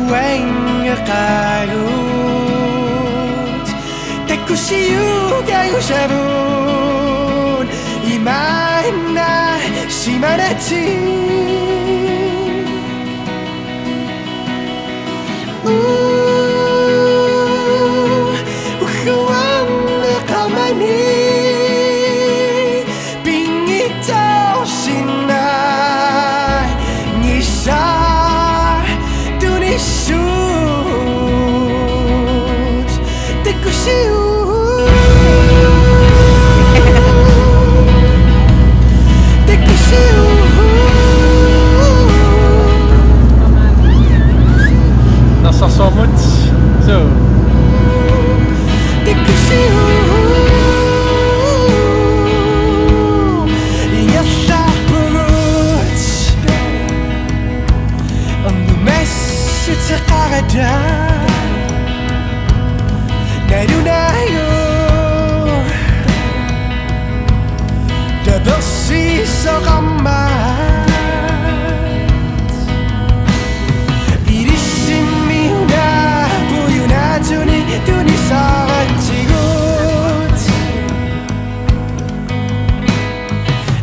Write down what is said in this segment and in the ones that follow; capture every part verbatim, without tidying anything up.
Uangeqaagut takkussiugaluarput imaanna simanatsi. Uu, uangeqaamani pinngitsoorsinnaanngilaq tunissut. Takkussiuk. Takkussiuk. Nassarsuarmut. Suu. Takkussiuk. Ingerlaarpugut. Ernumassuteqarata nalunaagut tapersiisoqarmat. Ilissinnut una puiunaatuni tunisaratsigut.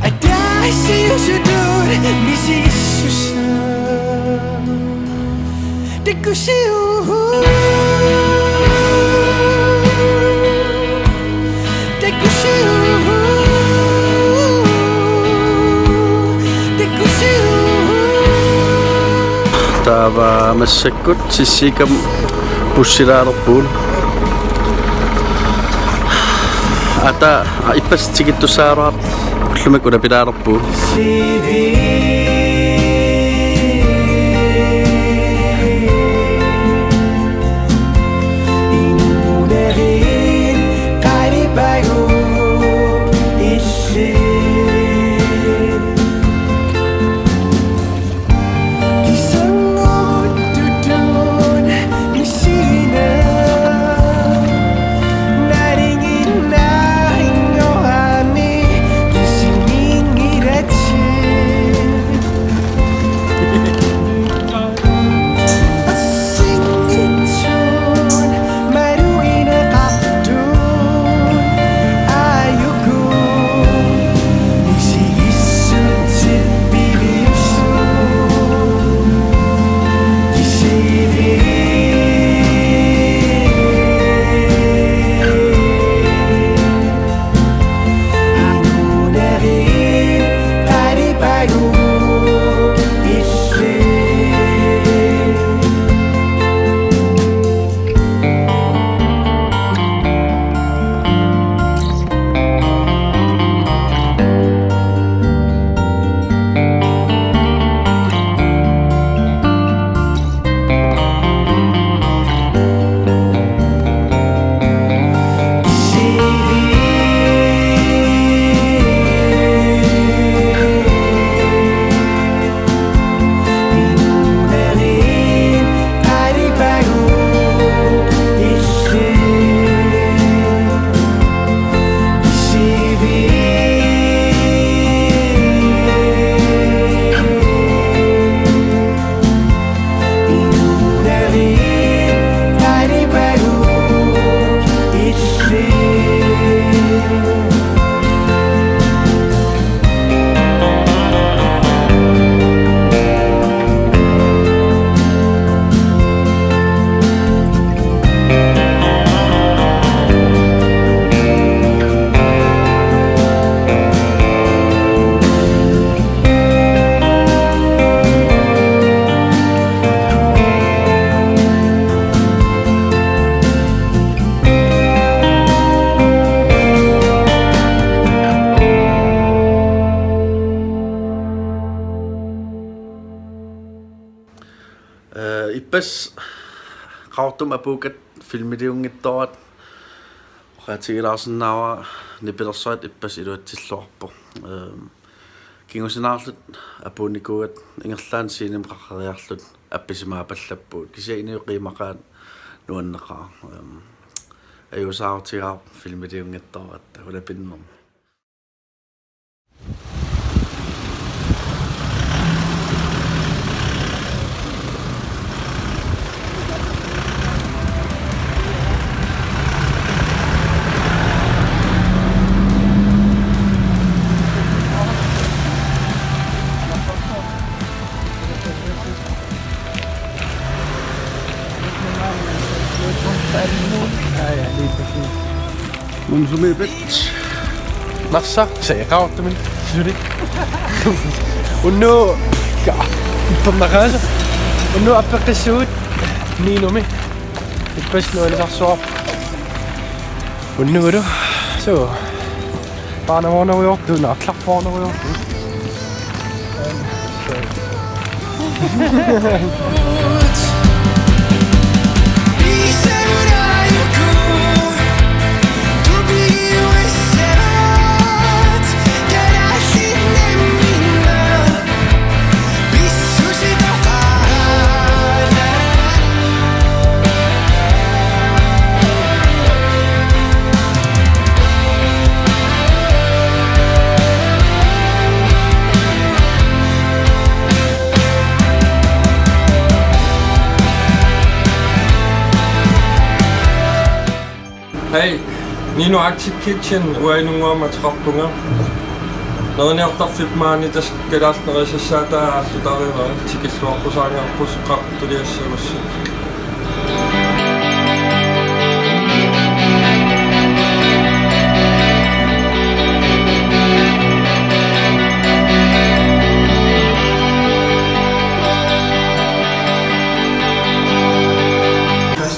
Ataasiusutut misigissuseq. Takkussiuk. Takkussiuk. Takkussiuk. Taava massakkut Sissikam bussilaalerpugut. Ata ippassaq tikittussaagaluarpoq, ullumi ulapilaalerpugut. Ee, ippassaq Qaqortumi apuukkat filmiliunngitsoorput. Oqaatigilaarsinnaavara nipilersoratta ippassaq iluatsilluarpoq. Ehm, kingusinaarluta apuunnikuugatta ingerlaannaq scenemut qaqqeriarluta appisimaapallappugut. Kisianni inuit qiimaqaat nuanneqaaq. Ehm, ajuusaarutigaarput filmiliunngitsoorput ulapinnermi. Sumiippat? Narsaq, se Qaqortumi. Suli. Unnugu, ka, ippernaqaasa. Unnugu appeqqissuugut Ninumi. Ippassaq nuannisarsuarpoq. Unnugulu. So. Paanavornerujoortu, naartlarpoornerujoortu. Hej, Ninu Arctic Kitchen, uanga Inunnguamik ateqarpunga. Neriniartarfik maani tassa kalaallit nerisassaataat aallutarivara, tikilluaqqusaangaarput qaqortuliassagussi.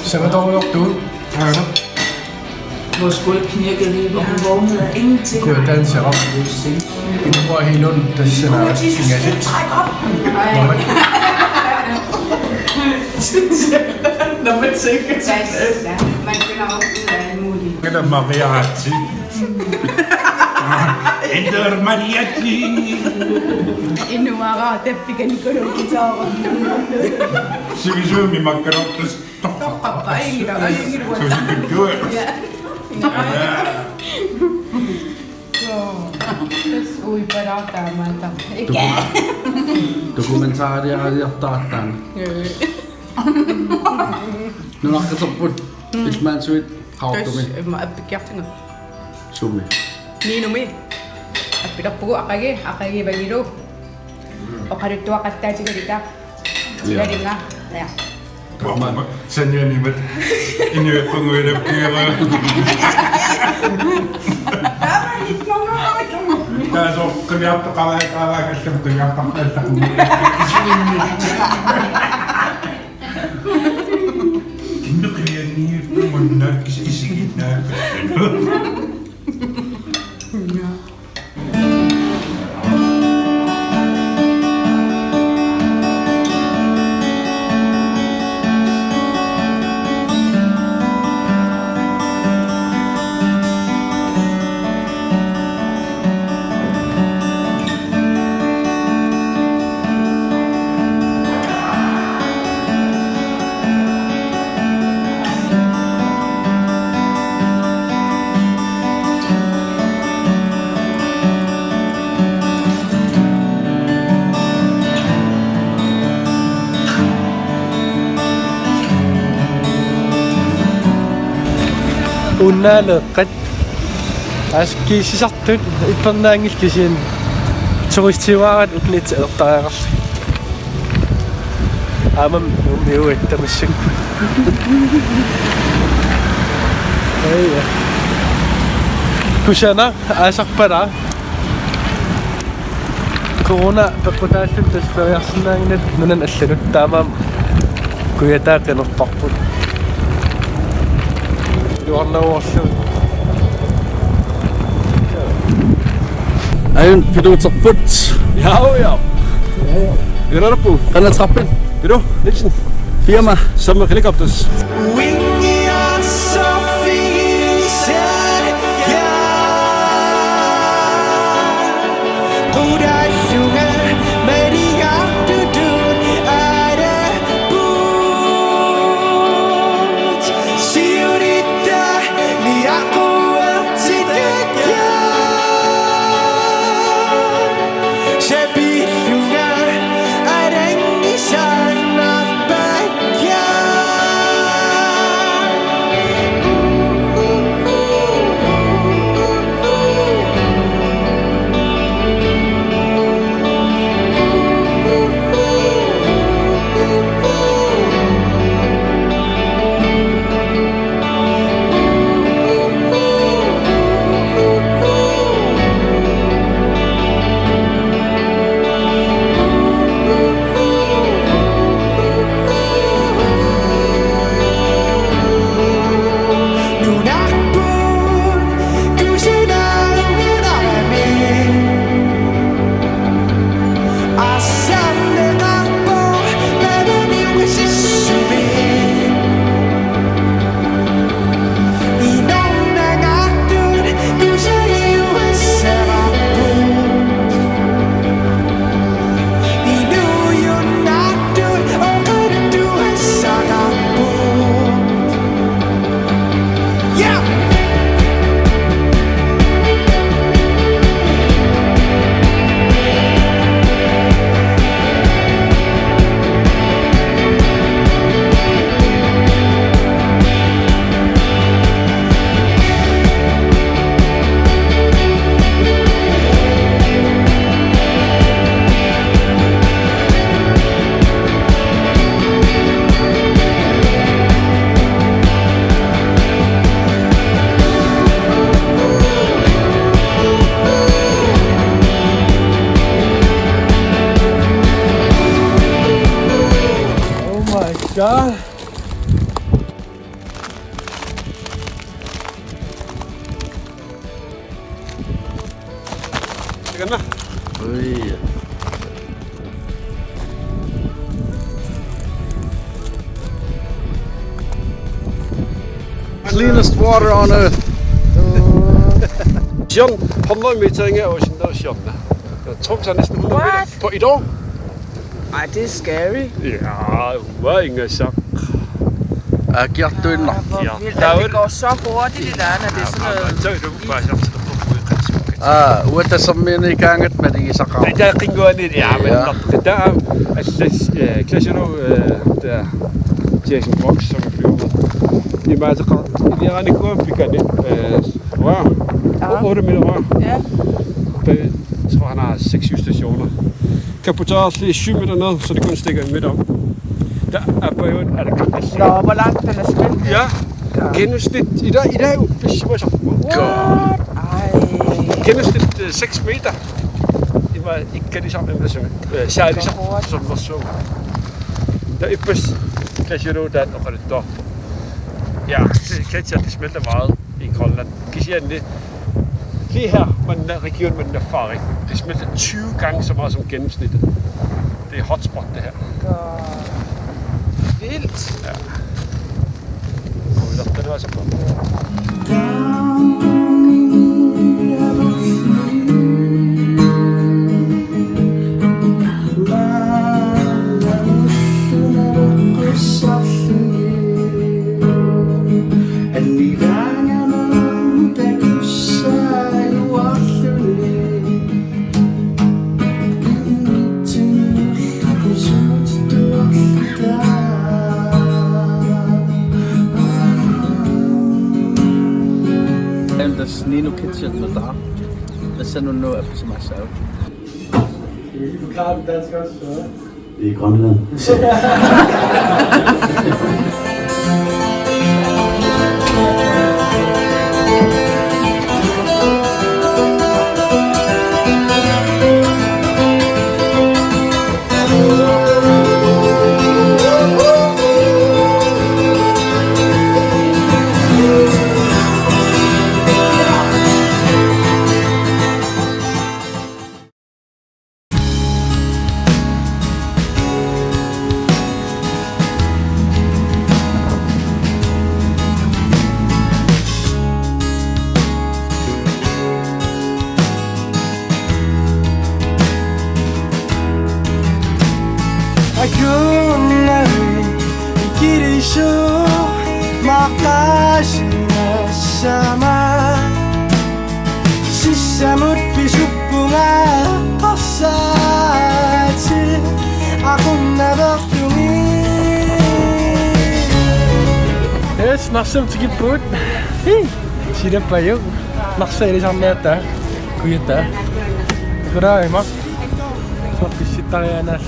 Savatorujortugut. Aana. Vores gulv knirkede lige, og hun vågnede af ingenting. Kunne danse op. Det er sindssygt. Inuup hiilun tassana. Træk op. Ej. Når man tænker sig. Ja, man finder også ud af alt muligt. Det er Maria Hatti. Enter Maria Hatti. Inuara, det fik en god guitar. Sivisooq imakkaluartoq. Toqqarpa, ajunngilaq, ajunngilaq. Susikuttuaq. Ja. Joo. Tassa uippalaartaamaattarpoq. Doku-, dokumentarialiortartaan. Joo. Nunaqqaterput. Mm. Ilmaansuit Qaqortumi. Tassa immaqa appikkiartunga. Sumi. Ninumi. Appilerpugut aqagi, aqagivagilu. Oqaluttuaqattaatigalita. Ja. Tigalinga. Ja. Taama. Sanianimat. Inuit punguilappiara. Taama ikkunga. Taasoq qiviartoqaraa, qaraa kallam qiviartoqaraa. Kinnu qivianniippunga kis isiginnaakka. Ja. Unnaaleeqqat aasakkut kiissisartut ippernaanngillat kisianni turistiuaaratta ukiortariaqarlugit. Aamma ummiuit tamassuk. Ai, ja. Kusanaq aasarpalaa. Corona peqqutaalluni tassa feriarsinnaannginnami nunani allanut, taamaammat kujataa qinertarput. Iluarnaruarlugit. Ajunngilaq piluuterput. Ja, ja. Iluarput. Qanoq ateqarpit? Ilu Nielsen. Firma Sommer Helicopters. Ja. Sikkana. Ui. Cleanest water on earth. Siorna hundrede meter, ikke? Og sådan noget siorna. Jeg tror, så næsten hundrede meter. What? På et år. Ej, det er scary. Ja, uanga ingasak. Aa, kiartuinnaq. Ej, hvor vildt. Ja, der er det jo går så hurtigt, det der, når det er sådan noget. Ja, så er det jo bare sådan, så får du et. Aa, uattassarmiunit ikaangatta maligisaqaaq. Det der kringuani, ja, men ja. Nok, det der, altså, det, øh, Clash of, øh, der Jason Box, som flyver med. I mig, så kom, i det rende går, vi kan det, øh, rør. Ja. Otte meter rør. Ja. På, jeg tror, han har seks syv stationer. Kan putte os lige syv meter ned, så det kun stikker en meter op. Der er på jo, er det kun Nå, hvor langt den er spændt. Ja. Ja. Gennemsnit, i dag, i dag, hvis jeg så. What? Ej. Gennemsnit, øh, seks meter. Det var ikke, kan det samme, hvad som, øh, særligt som, som var så. Der er et pas, kan jeg sige, der er nok, det der. Ja, det kan jeg, det smelter meget i Grønland. Kisianni lige her, man er region, man er erfaring. Det smelter tyve gange så meget som gennemsnittet. Det er hotspot, det her. Godt. Vildt. Ja. Og vi lagde den også på. Entäs Nino Kitchen med dig? Hvad sagde du nu, at du så meget sagde? Skal vi lige forklare det dansk også, eller hvad? I Grønland. Akunnaru ikilisuu maqaasinassama. Sissamut pisuppunga eqqarsaatit aqunnaveerlugit. Yes, Narsami tikippugut. Hi. Silappajuk. Narsap ilisarniataa. Kujataa. Kuraima. Soqqissittarianaa.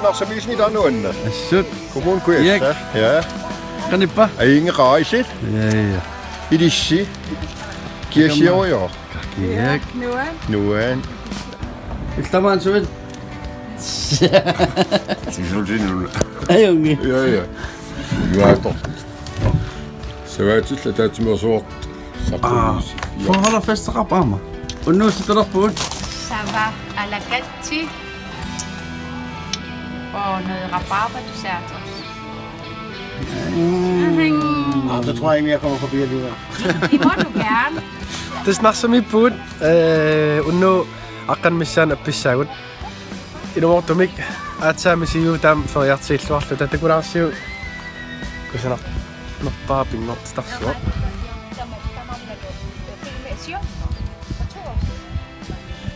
Arsamiisni taanna uanna. Assut. Kommune Kujassaq. Erik. Ja. Qanippa? Ajunngilaq isit. Ja, ja. Ilissi. Kiasiorujussuaq. Erik. Nuan. Nuan. Iltamaan suit. Sisulsinun. Ajunngilaq. Ja, ja. Juato. Savaatit ataatsimeersuartut. Aa, forholderfesteqarpoq aamma. Unnuussuttulerpugut. Sava alakatsi. Og noget rabarber, du ser til os. Ah, det tror jeg ikke, jeg kommer forbi alligevel. Det må du gerne. Tassa Narsamiippugut, øh, unnugu aqqaneq-missaanut appissaagut. Ilumoortumik aatsaat misigivugut taama feriartigilluarluta, takulaarsiuk kusanarnerpaaq pinngortitarsuaq.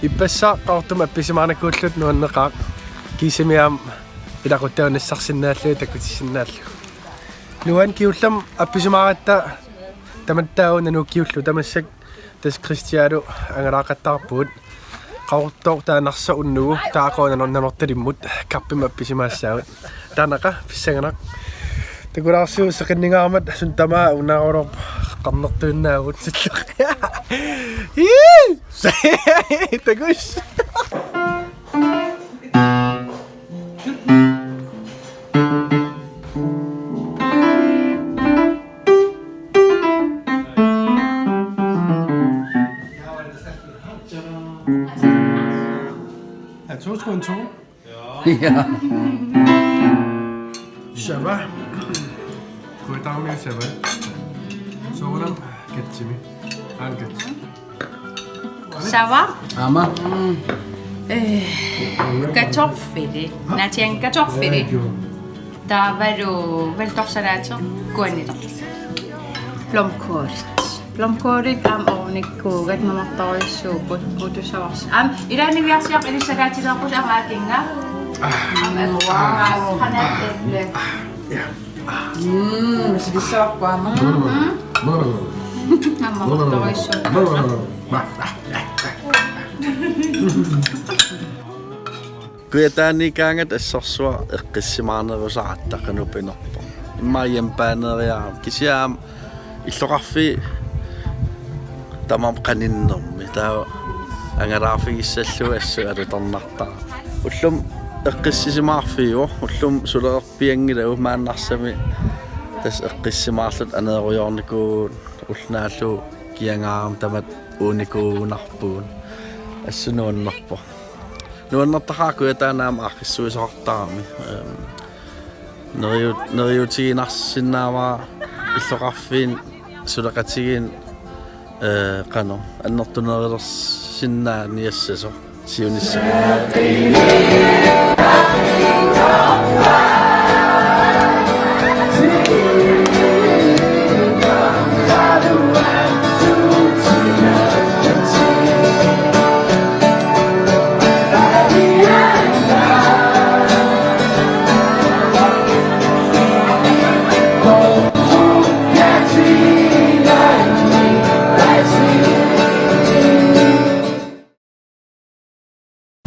Ippassaq Qaqortumi appisimaarnikuulluta nuanneqaaq, kiisami aamma ilaquttaanissarsinnaallugit takutissinnaallugu. Nuan, kingullermik appisimaaratta tamatta una Nuuk kingulleq tamassi. Tassa Kristialu angalaaqattaarpugut. Qaqortoq taanna Narsaq unnugu, taava aqagu Nanortalimmut kappima appisimaassaagut. Taannaqa pissanganaq. Takulaarsiuk seqinningaarmat, suna tamaat unaaruloorpoq, qarnertuinnaavugut. Ii! Takuss. Er to skoen to? Ja. Shabba. Kuitarmi shabba. Soorunami katsimi. Aan katsi. Sava? Aamma. Øh, kartoffeli. Naatian kartoffeli. Taavalu valtorsalaatit kuannilerlutik. Blomkål. Blomkålit aamma oornikkuugat mamartorujussuupput utusavarsi. Aamma ilaanniviarsiaq ilissalaatilaapput aamma akinnga. Aamma wow. Qanaattaalle. Ja. Mm, silissavarput aamma. Mm. Aamma mamartorujussuupput. Kujataaniikkaangat assorsuaq eqqissimaarnerusaratta qanoq pinerpoq. Immaqa hjemmebaneeriarami kisianni aamma illoqarfiit tamarmik qaninnermi. Taava angalaarfigissallugu assut alutornartarami. Ullumi eqqissisimaarfiuvoq, ullumi suleqarpianngilagut maanna Narsami tassa eqqissimaarluta aneerujoornikuuvugut, ulloq naallugu kiangaarami tamatta uunikuugunarpugut. Assut nuannerpoq. Nuannertaqaaq Kujataani aamma aaqqissuisoqartarami. Øhm, neriu-, neriuutiginarsinnaavara illoqarfiini suleqatigiinni, øh, qanoq annertunerulersinnaaniassasoq siunissami.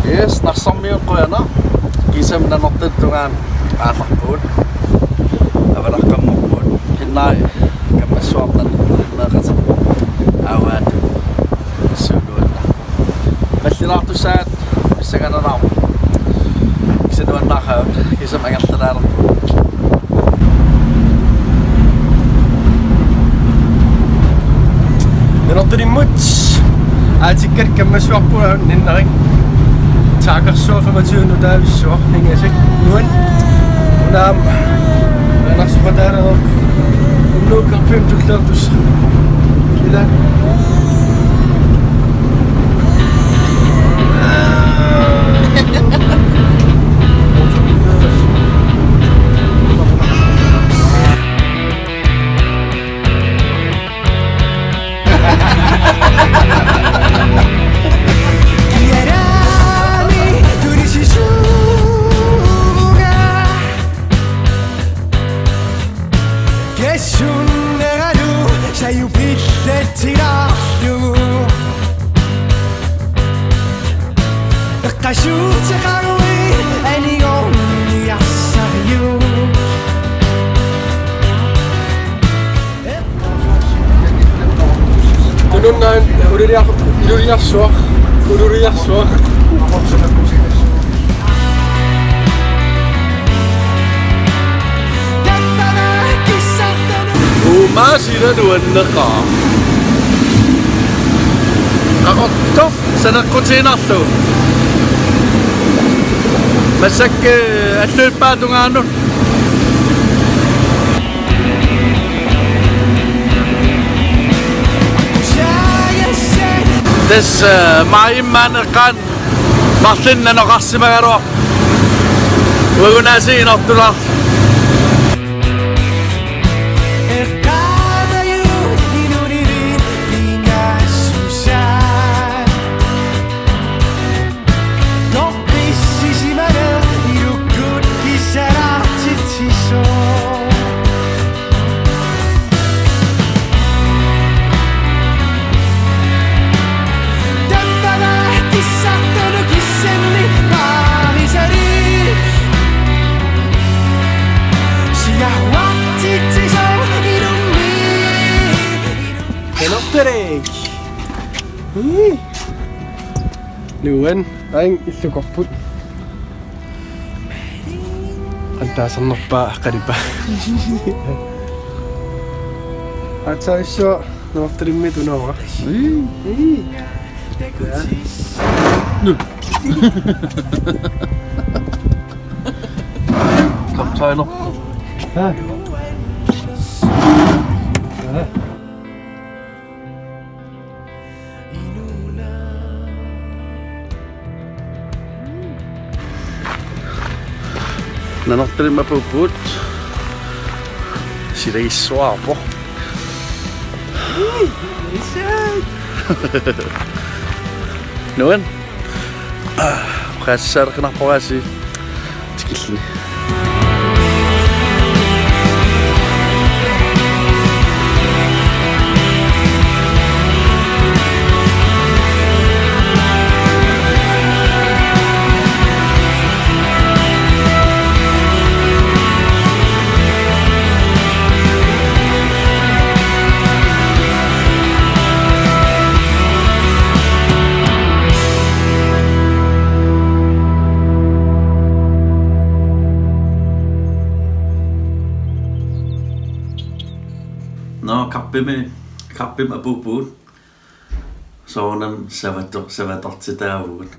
Yes, Narsarmiut qujanaq. Kiisami Nanortallip tungaanut aallarpugut. Avalaqqammerpugut. Hinnai kammassuartan meeqqatit aavaat suuluanna. Qallilaartussaat pissanganalaarpoq. Kisianni nuannaaqaaq, kiisami angerlalaalerpugut. Nanortalimmut aatikkanik kammassuarput aamma ninnarik. Taakkarsuaq femogtyve nutaavissuaq ningasik nuan. Unaam anarsoqataaleroq. Unnuup karpim tulliartussaq. Ila. Kiarami tunisisuga. Kessunneralu sajupillatsilaarlunga. Naan uluriar-, uluriarsuaq, uluriarsuaq. Uumaasila nuanneqaaq. Qaqortoq saneqqutiinnarlugu. Massakkut, eh, alluippaa tungaanut. Tassa, eh, maajimmi eqqaani marlunnik nanoqarsimagaluarpoq. Uagut aasiit inortulaarlugit. Qanartalik. Ii. Nuan, aing illukorput. Qantaasarnerpaa qalipa. Aatsaavissua Nanortalimmi tunoora. Ii. Ii. Ja. Nu. Kaptajner. Ha. Ha. Nanortalimmi apuuppugut. Silagissuarpoq. Nuan. Aa, oqaasissaareqinarpoq aasiit tikilluni. Nå, Karpimi, Karpimi apuuppugut. Soorunami savator-, savatortitaavugut.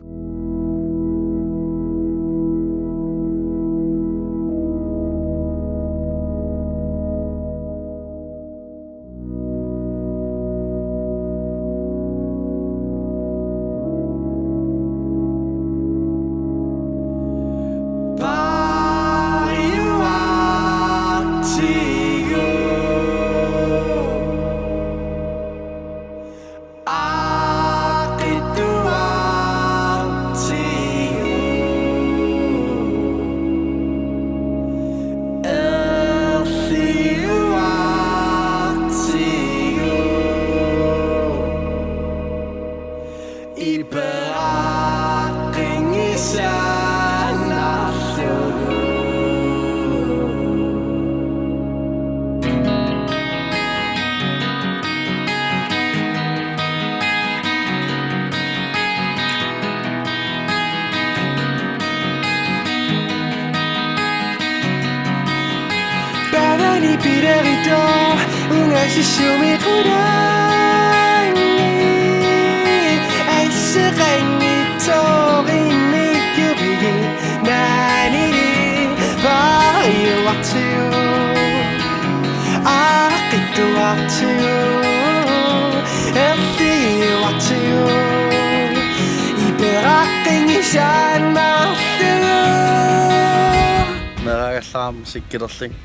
Paavani pileritoq ungasissumi qulangi. Asseqanngitsoq immikkut pigit naanili paajuartiuk. Aaqqittuartiuk, erliuartiuk, iperaqqinngissannarlugu. Meeraagallarama sikkilerlunga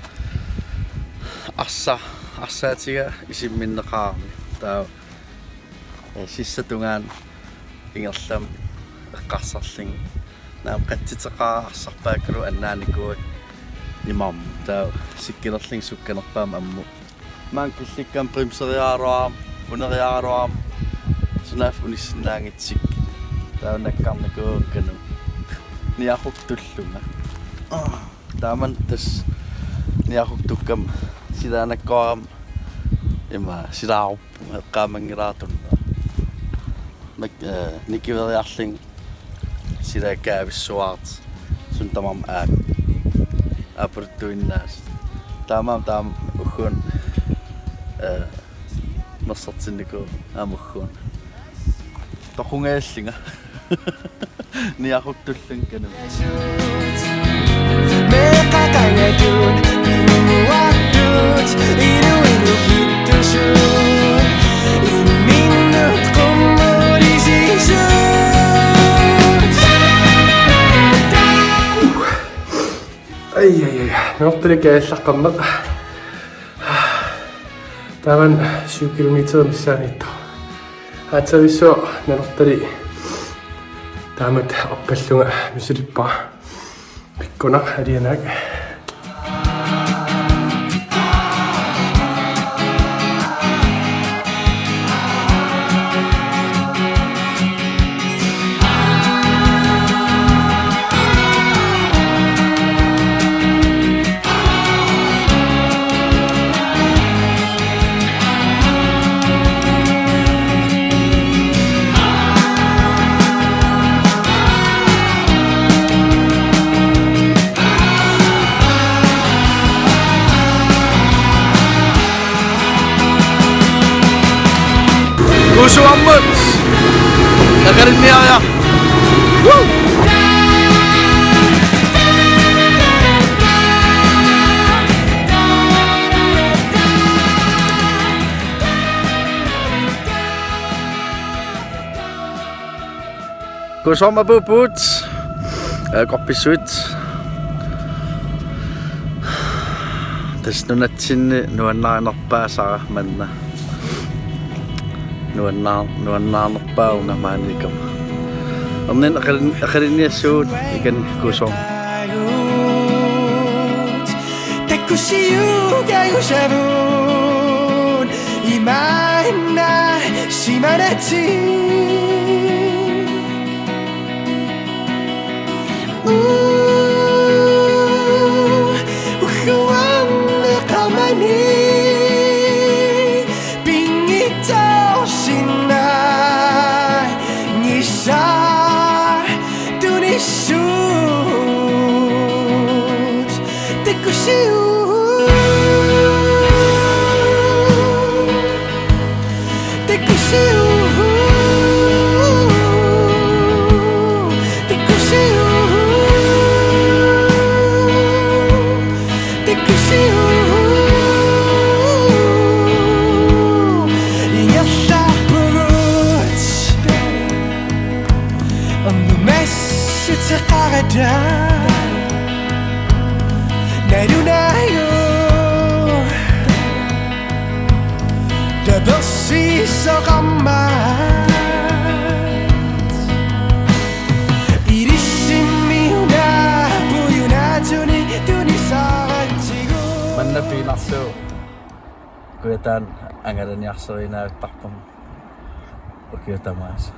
arsa-, arsaatiga isimminneqarami. Taava, eh, sissap tungaanut ingerlavoq eqqarsarlunga. Naamik, qatsiteqaara arsarpaakkalu annaanikuuakka imarmut. Taava sikkilerlunga sukkanerpaamik ammut. Maanga killikkama bremseriaraluarama, uneriaraluarama, sunaaffa unissinnaanngitsoq. Taava nakkarnikuuakka kanuk niaquttullunga. Taamani tassa niaquttukkama silaannakkoorama ima silaaruppunga eqqaamanngilara tunna. Mak-, eh, nikiveriarlunga silakkaavissuartut suut tamarmik aap-, aappartuinnaas. Taamaammat taama ugguuna, eh, mersortinnikuuvoq aamma ugguuna. Toqungaallunga. Niaquttullunga kanami. Ai, ai, ai. Nanortalik kaajallaqqammat. Taamani syv kilometer missaaniittoq. Aatsavissuaq Nanortalik taamatut arpallunga misilippara. Pikkunaq alianaak. Kuussuarmut eqalinniariaq. Woo! Kuussuarmut apuupput. Aa, qorpissuit. Tassa nunatsinni nuannarinerpaasara manna. Nuannaar-, nuannaarnerpaavunga maaniikkama. Erniinnaq eqalin-, eqalinniassuugut ikani Kuussuarmut. Takusiugajusavut imaanna simanatsi. Uu, uhuanne qamani pinngitsoorsinnaanngissaq tunissut. Takusiu. Takusiu. Takusiu. Takusiu. Ingerlappugut. Ernumassutseqarata. Nalunaagu. Tapersiisoqarmat. Ilissimmi una puiunaatuni tunisaratsigu. Manna piinnarlugu Kujataani angalaniarsariinnaavittarput. Ukiut tamaasa.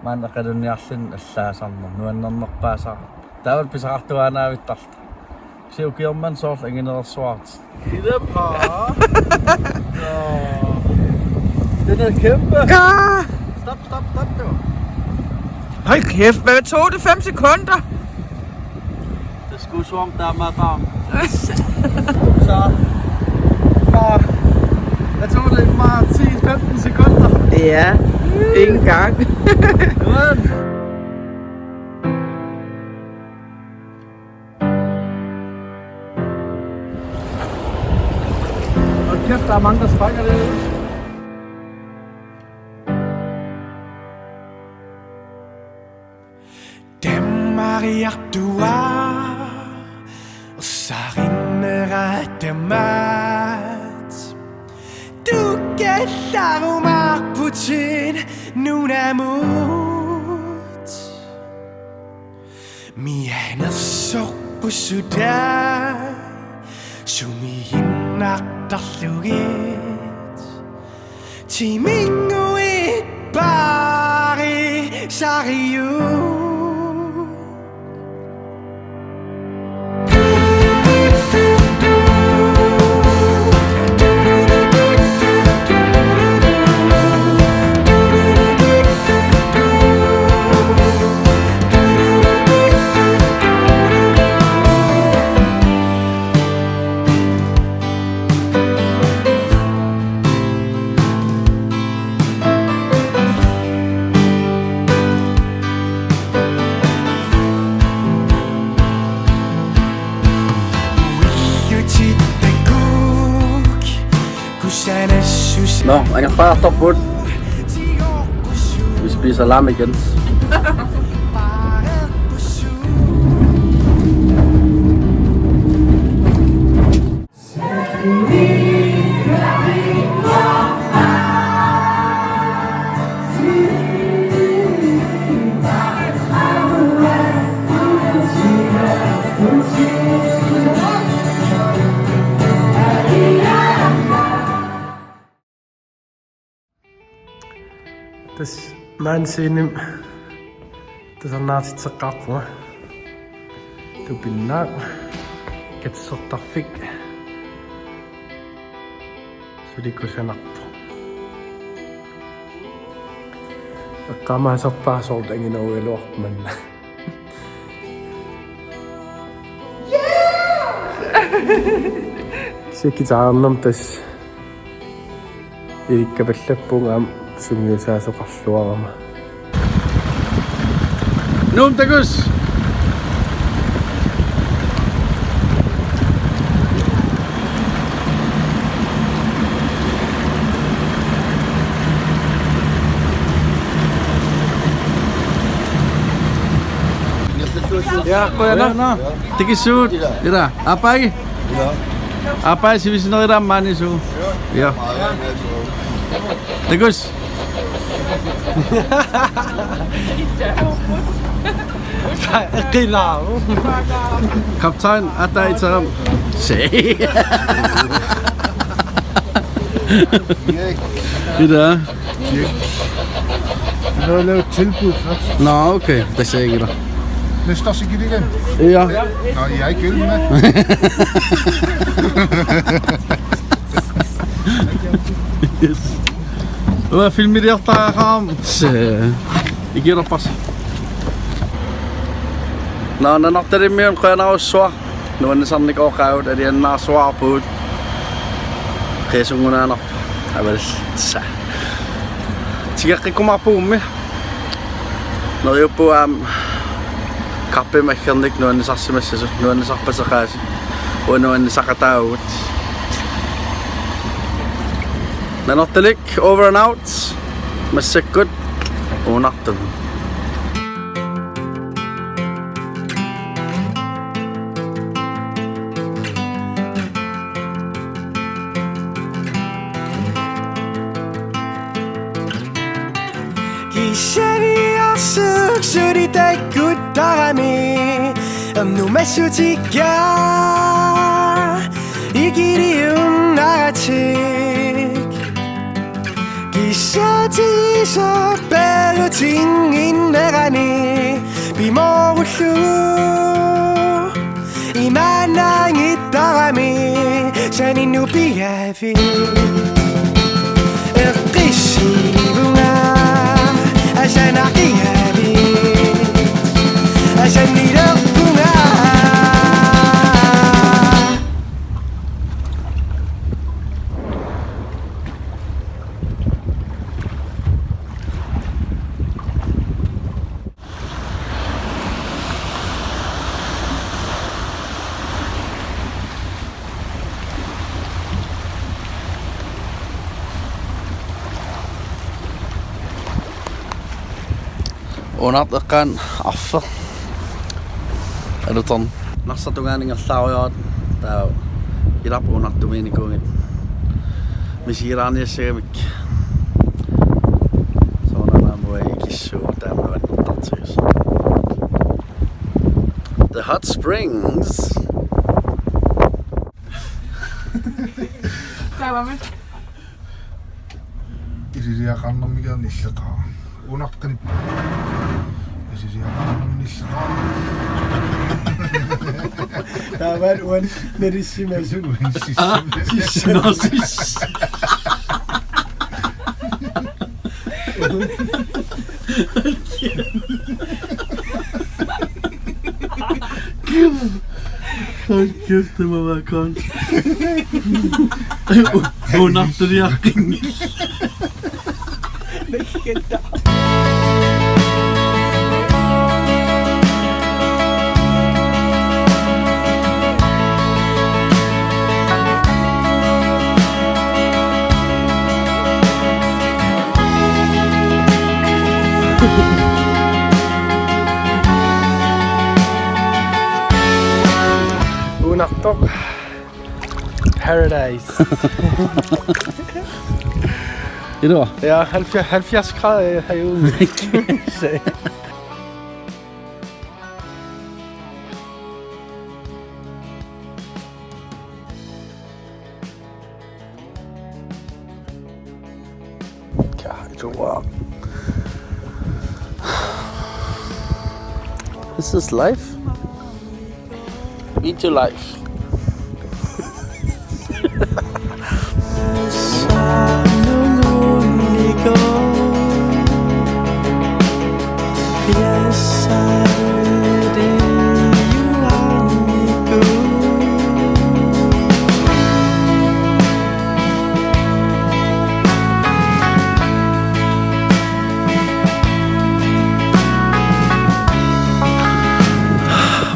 Maanna eqalunniarlunga allaasarneq nuannernerpaasara. Taavalu pisaqartuaannaavittarluta. Kisianni ukioq manna soorlu anginerersuartut. Ilappa. Nå. Den er kæmpe. Ja. Stop, stop, stop, du. Hold kæft, hvad tog det? Fem sekunder? Det skulle som om, der er meget varmt. Så, bare, jeg tog det i bare ti femten sekunder. Ja, ikke engang. Sådan. Hold kæft, der er mange, der springer det. Tammariartuaarsarinneratamat tukallarumaarputit nunamut. Mianersorpussutaa sumiinnartarlugit. Timinnguit paarisariuk. Nå, angerlaartarput. Vi spiser lam igen. Tassa maani scenemi tusarnaartitseqqaarpunga. Tupinnaaq katersortarfik suli kusanarpoq. Eqqaamaasarpaa soorlu anginerugaluarpoq manna. Sekitaarnam tassa ilikkapallappunga aamma sungiusaasoqarluarama. Nuummi takuss'. Ja, qujanaq. Tikissuugut. Ila. Aappaagu. Ja. Aappaagu sivisunerilaammi maani suu. Ja. Takuss'. Qilaa. Kaptajn, ataa itaram. Se. Ida. Nå, lav tilbud først. Nå, okay. Det ser jeg ikke. Næste år, så giver det igen. Ja. Nå, jeg er ikke øl med. Yes. Uanga filmiliortariaqarama. Se. Ikiorpas. Nå, Nanortalimmiunut qujanarsuaq. Nuannisarnikooqaagut, alianaarsuarpugut. Qiasunngunaanarpoq. Avalissa. Tigeqqikkumaarpugummi. Neriuppunga aamma kappimik aggernik nuannisarsimassasut, nuannisarpaseqaasi. Uanga nuannisaqataavugut. Nanortalik over and out. Massakkut Uunartumi. Kissaniarsuuk suli takkuttarami, ernumassutikka ikiliunnaratik. Kissaatigisaq peerutinnginnerani pimoorullugu imaannaanngittarami saninnut pigaavit. Eqqissilivunga asanaqigavit asannilerpunga. Uunartoq eqqaani arfeq. Alutorn. Narsartungaani ingerlaarujoortoq taava ilap uunartumiinnikuugit. Misigilaarniassagamik. Soorunami aamma uagut ikissuugut taama nuannertartigisut. The Hot Springs. Taavami. Ililiaqarnermiga nilleqaaq. Uunartoq qanippoq. Ililiaqarnermiga nilleqaaq. Taavalu uani nerissimasut. Uani sissi. Ah, sissi, nå, sissi. Hold kæft, det må være koldt. Uunartuliaqqinngillat. Qujanartoq. Paradise. Iluaq. Ja, halvfjerds, halvfjerds grader herude. This is life. Me too life.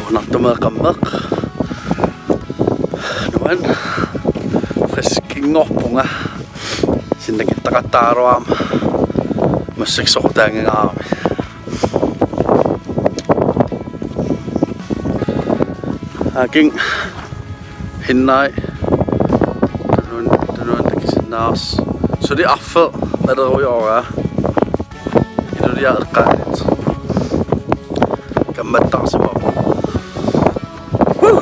Unartumeeqqammeq. Nuan. Friskinngorpunga. Sinnakittaqattaaraluarama. Massakkut soqutaanngikkaluarami. Aajuku hinnai. Tunuani, tunuani takusinnaavarsi. Suli arfeq nalerujoraa. Iluliaq eqqaanit. Kammattaarsimavoq. Woo!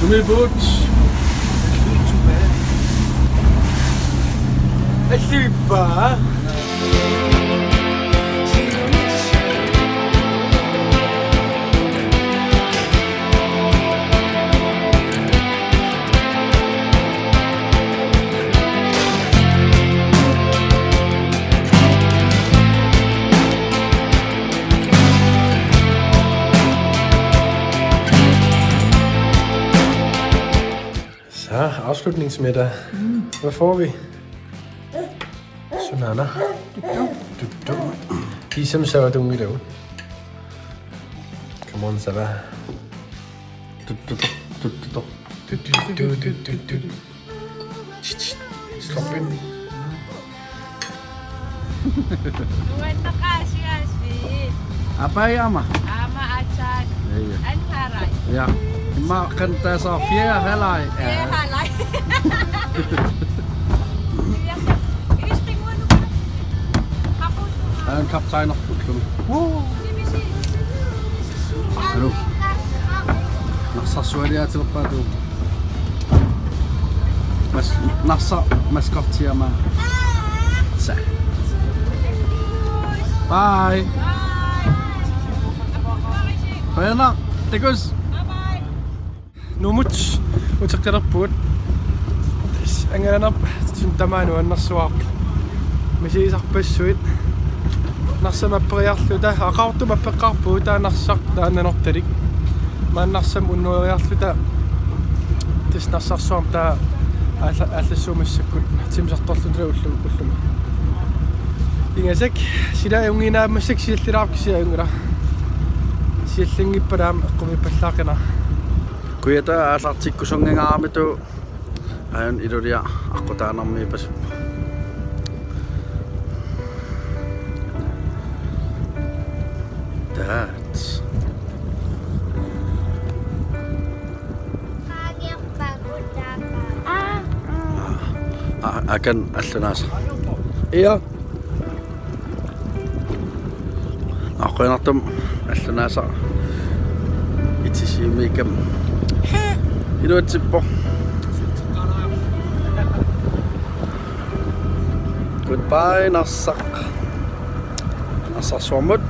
Sumiipput. Allippa. Så, afslutningsmiddag. Mm. Hvad får vi? Sunaana. Tuttu. Tuttu. Kiisami savatunngilaq. Come on, sava. Tuttu, tuttu, tuttu. Tuttu, tuttu, tuttu. Stop it. Nuanneqaasiaasiit. Apai aamma? Aamma aatsaat. Ja, ja. Anharai. Ja. Immaqa qanoq taasarfiahalai. Fiahalai. Aana kaptajnerput ullumi. Woo. Hallo. Narsarsualiaatilerpaatut. Mas-, Narsaq maskottiama. Sa. Bye. Qujanaq. Takuss'. Nuummut uteqqilerpugut. Angalanerput tamaat nuannersuaq. Misigisarpassuit. Narsap apperiarluta, aqagu Narsap appeqqaarpugut, taava Narsaq taanna Nanortalik. Maanna Narsap unnueriarluta tassa Narsarsuarmi taava aalla-, aallassuup massakkut timmisartorluta ullu-, ullumi. Ingasak, sila ajunngilaq massakkut siallilaarpoq kisianni ajunngilaq. Siallinngippara aamma eqqumiippallaaqinara. Kujataani aallartikkusunnginnamikku aajuna Iluliaq aqqutaanermiippasippoq. Taat. Aa, aa, akan allunaasaq. Ja. Aa, qujanartumik allunaasaq. Itisiimiikkama iluatsippoq. Goodbye, Narsaq. Narsarsuarmut.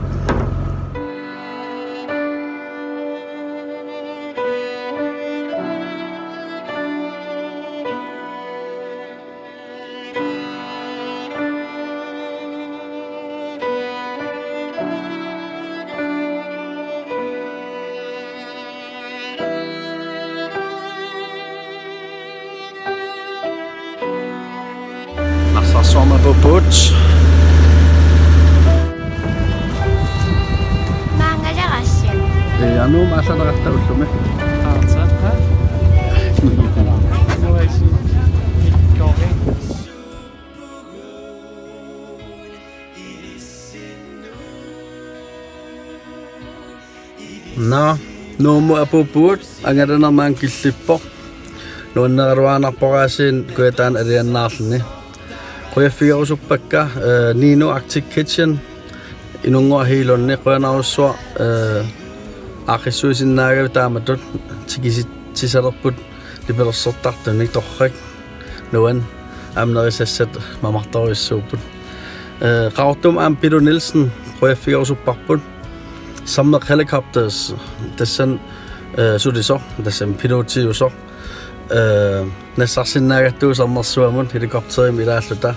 Narsarsuarmut apuupput. Maanngalerassi. Ee, anuum aallalerarta ullumi. Taarsaat, ha? Aa, Nuummut apuuppugut, angalanermi aamma killippoq. Nuanneraluaannarpoq aasiit kujataani aliannaarluni. Qujaffigerusuppakka, eh, Nino Arctic Kitchen, Inunguaq Hegelund, qujanarsuaq, eh, aaqqissuisinnaagavit taamatut tikisitsisalerput nipilersortartunik torrak. Nuan aamma nerisassat mamartorujussuupput. Eh, Qaqortumi aamma Pilu Nielsen, qujaffigerusupparput. Sammeq Helicopters, tassani, eh, sulisoq, tassani pilotiusoq. Eh, nassarsinnaagattugu Sermersuamut helikopterimi ilaalluta.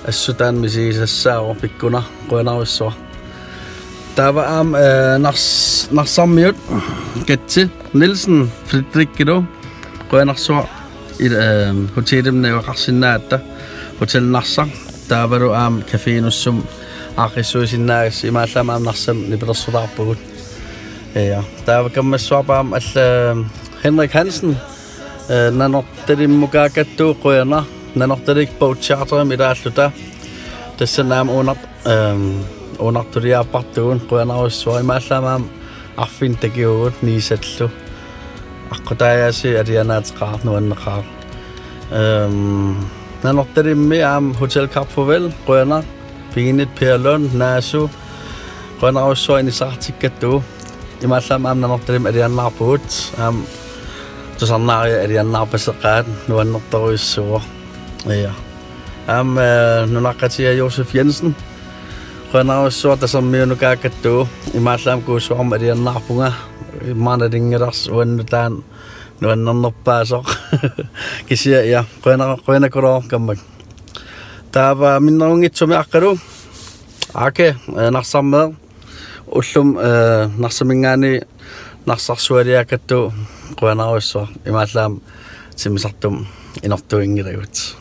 Assut taanna misigisassaavoq, pikkunaq, qujanarsuaq. Taava aamma, eh, Nars-, Narsarmiut Katsi Nielsen Frederikilu, qujanarsuaq il-, eh, hotelimi najugaqarsinnaasatta, Hotel Narsaq, taavalu aamma Café Nuussum aaqqissuisinnaagassi, imaallaat aamma Narsami nipilersulaarpugut. Ja, taava kammassuarput aamma alla Henrik Hansen, eh, Nanortalimmukaakattuuvoq, qujanaq, Nanortalik Boat Charterimi ilaalluta. Tassani aamma uunar-, ehm, uunartuliaappartugut, qujanarsuaq, imaallaat aamma arfineq takivugut Niisallu. Aqqutaajaasiit alianaateqaaq, nuanneqaaq. Ehm, Nanortalimmi aamma Hotel Cap Farvel, qujanaq, piginnit Per Lund, Naasu, qujanarsuaq inissaqartikkattugut. Imaallaat aamma Nanortalimmi aliannaarpugut, aamma tusarnaariat aliannaarpaseqaat, nuannertorujussuuvoq. Ja. Aamma, eh, nunaqqatiga Josef Jensen, qujanarsuaq, Tasermiunukaakattuuvoq, imaallaat aamma Kuussuarmi aliannaarpunga, immaqa nalunngilarsi uannut taanna nuannernerpaasoq. Kisianni, ja, qujana-, qujanaqulooq kammak. Taava minnerunngitsumik Aqqalu, Ake, eh, Narsarmeeq, ullumi, eh, Narsaminngaanniit narsarsualiaakattuuvoq, qujanarsuaq, imaallaat aamma timmisartumik inortuinngilagut.